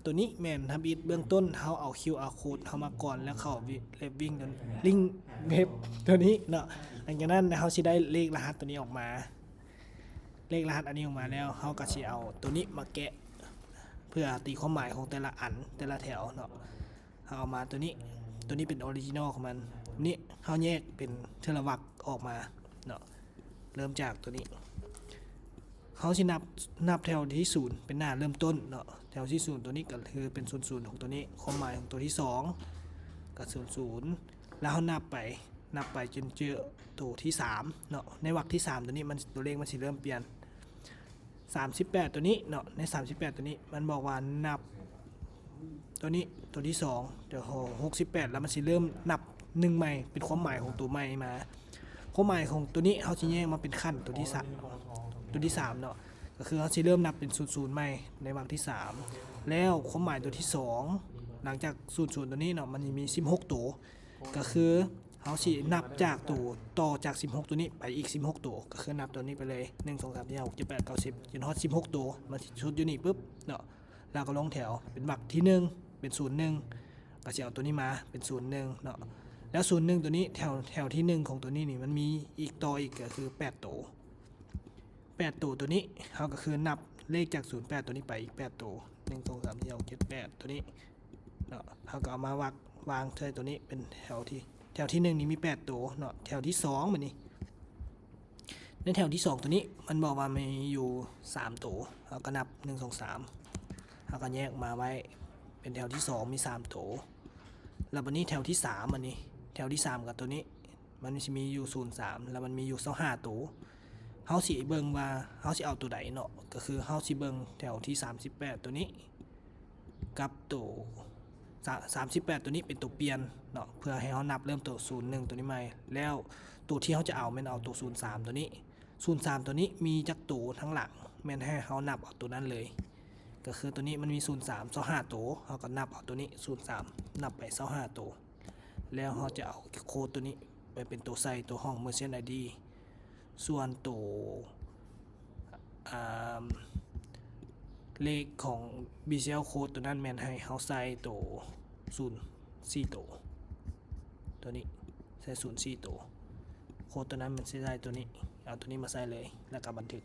ໂຕນີ້ແມ່ນທຳອິດເບື້ອງຕົ້ນ ເຮົາເອົາຄິວອາໂຄດເຮົາມາກ່ອນ ແລ້ວເຂົ້າເວັບ ເວັບລິງ ລິງເວັບໂຕນີ້ເນາະ. ຫຼັງຈາກນັ້ນເຮົາຊິໄດ້ເລກລະຫັດໂຕນີ້ອອກມາ ເລກລະຫັດອັນນີ້ອອກມາແລ້ວ ເຮົາກໍຊິເອົາໂຕນີ້ມາແກະ ເພື່ອຕີຄວາມໝາຍຂອງແຕ່ລະອັນ ແຕ່ລະແຖວເນາະ. ເຮົາເອົາມາໂຕນີ້ ໂຕນີ້ເປັນອໍຣິຈິນອລຂອງມັນ. ນີ້ເຮົາແຍກເປັນເທື່ອລະວັກອອກມາເນາະ. ເລີ່ມຈາກໂຕນີ້ ເຮົາຊິນັບ ນັບແຖວທີສູນ ເປັນໜ້າເລີ່ມຕົ້ນເນາະ. ແຖວທີສູນໂຕນີ້ກໍຄືເປັນສູນສູນຂອງໂຕນີ້ ຄວາມໝາຍຂອງໂຕທີສອງກໍສູນສູນ ແລ້ວເຮົານັບໄປ ນັບໄປຈົນເຈີໂຕທີສາມເນາະ. ໃນວັກທີສາມໂຕນີ້ມັນ ໂຕເລກມັນຊິເລີ່ມປ່ຽນ ສາມສິບແປດໂຕນີ້ເນາະ. ໃນສາມສິບແປດໂຕນີ້ມັນບອກວ່ານັບ ໂຕນີ້ ໂຕທີສອງ ດຽວຫົກສິບແປດ ແລ້ວມັນຊິເລີ່ມນັບໜຶ່ງໃໝ່ ເປັນຄວາມໝາຍຂອງໂຕໃໝ່ມາ. ຄວາມໝາຍຂອງໂຕນີ້ເຮົາຊິແຍກມາເປັນຂັ້ນໂຕທີສາມ ໂຕທີສາມເນາະ ກໍຄືເຮົາຊິເລີ່ມນັບເປັນສູນສູນໃໝ່ໃນວັກທີສາມ ແລ້ວຄວາມໝາຍໂຕທີສອງ ຫຼັງຈາກສູນສູນໂຕນີ້ເນາະ ມັນຊິມີສິບຫົກໂຕ ກໍຄືເຮົາຊິນັບຈາກໂຕ ຕໍ່ຈາກສິບຫົກໂຕນີ້ໄປອີກສິບຫົກໂຕ ກໍຄືນັບໂຕນີ້ໄປເລີຍ ໜຶ່ງ ສອງ ສາມ ສີ່ ຫ້າ ຫົກ ເຈັດ ແປດ ເກົ້າ ສິບ ຈົນຮອດສິບຫົກໂຕ ມັນຊິສຸດຢູ່ນີ້ປຶບເນາະ. ແລ້ວກໍລົງແຖວເປັນວັກທີໜຶ່ງ ເປັນສູນໜຶ່ງ ກໍຊິເອົາໂຕນີ້ມາເປັນສູນໜຶ່ງເນາະ. ແລ້ວສູນໜຶ່ງໂຕນີ້ ແຖວ ແຖວທີໜຶ່ງຂອງໂຕນີ້ນີ້ ມັນມີອີກຕໍ່ອີກ ກໍຄືແປດໂຕ ແປດໂຕໂຕນີ້ ເຮົາກໍຄືນັບເລກຈາກສູນແປດໂຕນີ້ໄປອີກແປດໂຕ ໜຶ່ງ ສອງ ສາມ ສີ່ ຫ້າ ຫົກ ເຈັດ ແປດ ໂຕນີ້ເນາະ. ເຮົາກໍເອົາມາວາງ ວາງໃສ່ໂຕນີ້ເປັນແຖວທີ ແຖວທີໜຶ່ງນີ້ມີແປດໂຕເນາະ. ແຖວທີສອງບັດນີ້ ໃນແຖວທີສອງໂຕນີ້ມັນບອກວ່າມີຢູ່ສາມໂຕ ເຮົາກໍນັບ ໜຶ່ງ ສອງ ສາມ ເຮົາກໍແຍກມາໄວ້ເປັນແຖວທີສອງມີສາມໂຕ. ແລ້ວບັດນີ້ແຖວທີສາມ ອັນນີ້ ແຖວທີສາມກັບໂຕນີ້ ມັນຊິມີຢູ່ສູນສາມ ແລ້ວມັນມີຢູ່ຊາວຫ້າໂຕ. ເຮົາຊິເບິ່ງວ່າເຮົາຊິເອົາໂຕໃດເນາະ ກໍຄືເຮົາຊິເບິ່ງແຖວທີສາມສິບແປດໂຕນີ້ກັບໂຕ ສາ- ສາມສິບແປດໂຕນີ້ເປັນໂຕປ່ຽນເນາະ ເພື່ອໃຫ້ເຮົານັບເລີ່ມໂຕສູນໜຶ່ງໂຕນີ້ໃໝ່. ແລ້ວໂຕທີ່ເຮົາຈະເອົາແມ່ນເອົາໂຕສູນສາມໂຕນີ້. ສູນສາມໂຕນີ້ມີຈັກໂຕທາງຫຼັງ ແມ່ນໃຫ້ເຮົານັບເອົາໂຕນັ້ນເລີຍ. ກໍຄືໂຕນີ້ມັນມີສູນສາມ ຊາວຫ້າໂຕ ເຮົາກໍນັບເອົາໂຕນີ້ສູນສາມ ນັບໄປຊາວຫ້າໂຕ. ແລ້ວເຮົາຈະເອົາໂຄດໂຕນີ້ໄປເປັນໂຕໃສ່ໂຕຫ້ອງ Merchant ໄອ ດີ ສ່ວນໂຕ ອ່າ ເລກຂອງ BCL Code ໂຕນັ້ນແມ່ນໃຫ້ເຮົາໃສ່ໂຕສູນສີ່ໂຕ ໂຕນີ້ໃສ່ສູນສີ່ໂຕ. ໂຄດໂຕນັ້ນມັນຊິໃສ່ໂຕນີ້ ເອົາໂຕນີ້ມາໃສ່ເລີຍ ແລ້ວກໍບັນທຶກ.